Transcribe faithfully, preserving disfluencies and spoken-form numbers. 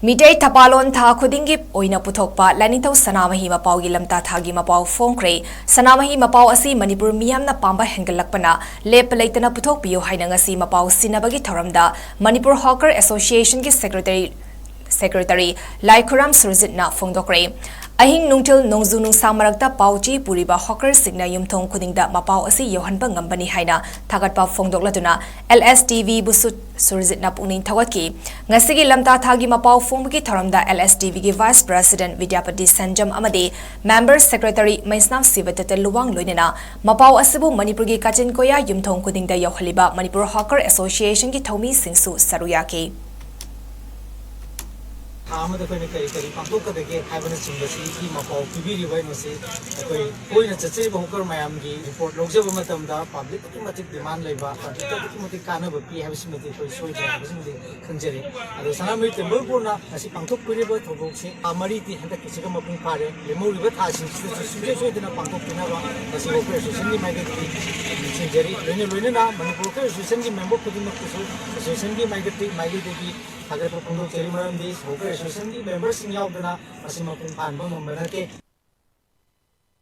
ꯃꯤꯇꯩ ꯊꯄꯥꯂꯣꯟ ꯊꯥ ꯈꯨꯗꯤꯡꯒꯤ ꯑꯣꯏꯅ ꯄꯨꯊꯣꯛꯄ ꯂꯥꯏꯅꯤꯡꯊꯧ ꯁꯅꯥꯃꯍꯤ ꯃꯄꯥꯎꯒꯤ ꯂꯝꯇꯥ ꯊꯥꯒꯤ ꯃꯄꯥꯎ ꯐꯣꯡꯈ꯭ꯔꯦ꯫ ꯁꯅꯥꯃꯍꯤ ꯃꯄꯥꯎ ꯑꯁꯤ ꯃꯅꯤꯄꯨꯔ ꯃꯤꯌꯥꯝꯅ ꯄꯥꯝꯕ ꯍꯦꯟꯒꯠꯂꯛꯄꯅ ꯂꯦꯞꯄ ꯂꯩꯇꯅ ꯄꯨꯊꯣꯛꯄꯤꯌꯨ ꯍꯥꯏꯅ ꯉꯁꯤ ꯃꯄꯥꯎ ꯁꯤꯟꯅꯕꯒꯤ ꯊꯧꯔꯝꯗ ꯃꯅꯤꯄꯨꯔ ꯍꯣꯀꯔ ꯑꯦꯁꯣꯁꯤꯌꯦꯁꯟꯒꯤ ꯁꯦꯀ꯭ꯔꯦꯇꯔꯤ, ꯁꯦꯀ꯭ꯔꯦꯇꯔꯤ ꯂꯥꯏꯈꯨꯔꯥꯝ ꯁꯨꯔꯖꯤꯠꯅ ꯐꯣꯡꯗꯣꯛꯈ꯭ꯔꯦ꯫ ꯑꯍꯤꯡ ꯅꯨꯡꯊꯤꯜ ꯅꯣꯡꯖꯨ ꯅꯨꯡꯁꯥ ꯃꯔꯛꯇ ꯄꯥꯎ ꯆꯦ ꯄꯨꯔꯤꯕ ꯍꯣꯀꯔꯁꯤꯡꯅ ꯌꯨꯝꯊꯣꯡ ꯈꯨꯗꯤꯡꯗ ꯃꯄꯥꯎ ꯑꯁꯤ ꯌꯧꯍꯟꯕ ꯉꯝꯕꯅꯤ ꯍꯥꯏꯅ ꯊꯥꯒꯠꯄ ꯐꯣꯡꯗꯣꯛꯂꯗꯨꯅ ꯑꯦꯜ ꯑꯦꯁ ꯇꯤ ꯚꯤꯕꯨꯁꯨ ꯁꯨꯔꯖꯤꯠꯅ ꯄꯨꯛꯅꯤꯡ ꯊꯧꯒꯠꯈꯤ꯫ ꯉꯁꯤꯒꯤ ꯂꯝꯇꯥ ꯊꯥꯒꯤ ꯃꯄꯥꯎ ꯐꯣꯡꯕꯒꯤ ꯊꯧꯔꯝꯗ ꯑꯦꯜ ꯑꯦꯁ ꯇꯤ ꯚꯤꯒꯤ ꯚꯥꯏꯁ ꯄ꯭ꯔꯦꯁꯤꯗꯦꯟꯠ ꯕꯤꯗ꯭ꯌꯥꯄꯇꯤ ꯁꯦꯟꯖꯝ ꯑꯃꯗꯤ ꯃꯦꯝꯕꯔ ꯁꯦꯀ꯭ꯔꯦꯇꯔꯤ ꯃꯩꯁꯅꯥꯝ ꯁꯤꯕꯗꯠꯇ ꯂꯨꯋꯥꯡ ꯂꯣꯏꯅꯅ ꯃꯄꯥꯎ ꯑꯁꯤꯕꯨ ꯃꯅꯤꯄꯨꯔꯒꯤ ꯀꯥꯆꯤꯟ ꯀꯣꯌꯥ ꯌꯨꯝꯊꯣꯡ ꯈꯨꯗꯤꯡꯗ ꯌꯧꯍꯜꯂꯤꯕ ꯃꯅꯤꯄꯨꯔ ꯍꯣꯀꯔ ꯑꯦꯁꯣꯁꯤꯌꯦꯁꯟꯒꯤ ꯊꯧꯃꯤꯁꯤꯡꯁꯨ ꯁꯔꯨꯛ ꯌꯥꯈꯤ꯫ ꯊꯥ ꯑꯃꯗ ꯑꯩꯈꯣꯏꯅ ꯀꯔꯤ ꯀꯔꯤ ꯄꯥꯡꯊꯣꯛꯀꯗꯒꯦ ꯍꯥꯏꯕꯅꯆꯤꯡꯕꯁꯤꯒꯤ ꯃꯄꯥꯎ ꯄꯤꯕꯤꯔꯤꯕ ꯑꯩꯅꯁꯤ ꯑꯩꯈꯣꯏ ꯇꯣꯏꯅ ꯆꯠꯆꯔꯤꯕ ꯍꯣꯀꯔ ꯃꯌꯥꯝꯒꯤ ꯔꯤꯄꯣꯔꯠ ꯂꯧꯖꯕ ꯃꯇꯝꯗ ꯄꯕ꯭ꯂꯤꯛ ꯑꯗꯨꯛꯀꯤ ꯃꯇꯤꯛ ꯗꯤꯃꯥꯟ ꯂꯩꯕ, ꯄꯕ꯭ꯂꯤꯛꯇ ꯑꯗꯨꯛꯀꯤ ꯃꯇꯤꯛ ꯀꯥꯟꯅꯕ ꯄꯤ ꯍꯥꯏꯕꯁꯤꯃꯗꯤ ꯑꯩꯈꯣꯏ ꯁꯣꯏꯗ꯭ꯔꯦ ꯍꯥꯏꯕꯁꯤꯃꯗꯤ ꯈꯪꯖꯔꯤ꯫ ꯑꯗꯣ ꯁꯅꯥꯃꯍꯤ ꯇꯦꯝꯄꯜ ꯕꯣꯔꯗꯅ ꯉꯁꯤ ꯄꯥꯡꯊꯣꯛꯄꯤꯔꯤꯕ ꯊꯧꯗꯣꯛꯁꯤ ꯊꯥ ꯃꯔꯤꯗꯤ ꯍꯟꯗꯛꯀꯤꯁꯤꯒ ꯃꯄꯨꯡ ꯐꯥꯔꯦ꯫ ꯂꯦꯝꯍꯧꯔꯤꯕ ꯊꯥꯁꯤꯡꯁꯤꯗꯁꯨ ꯁꯨꯡꯁꯣꯏ ꯁꯣꯏꯗꯅ ꯄꯥꯡꯊꯣꯛꯄꯤꯅꯕ ꯉꯁꯤ ꯍꯣꯀꯔ ꯑꯦꯁꯣꯁꯤꯌꯦꯁꯟꯒꯤ ꯃꯥꯏꯀꯩꯗꯒꯤ ꯅꯤꯡꯁꯤꯡꯖꯔꯤ꯫ ꯂꯣꯏꯅ ꯂꯣꯏꯅꯅ ꯃꯅꯤꯄꯨꯔ ꯍꯣꯀꯔ ꯑꯦꯁꯣꯁꯤꯌꯦꯁꯟꯒꯤ ꯃꯦꯝꯕꯔ ꯈꯨꯗꯤꯡꯃꯛꯄꯨꯁꯨ ꯑꯦꯁꯣꯁꯤꯌꯦꯁꯟꯒꯤ ꯃꯥꯏꯀꯩ-, ꯃꯥꯏꯀꯩꯗꯒꯤ ꯊꯥꯒꯠꯄ ꯐꯣꯡꯗꯣꯛꯆꯔꯤ꯫ ꯃꯔꯝꯗꯤ ꯍꯣꯀꯔ ꯑꯦꯁꯣꯁꯤꯌꯦꯁꯟꯒꯤ ꯃꯦꯝꯕꯔꯁꯤꯡ ꯌꯥꯎꯗꯅ ꯃꯁꯤ ꯃꯄꯨꯡ ꯐꯥꯍꯟꯕ ꯉꯝꯕ ꯅꯠꯇꯦ꯫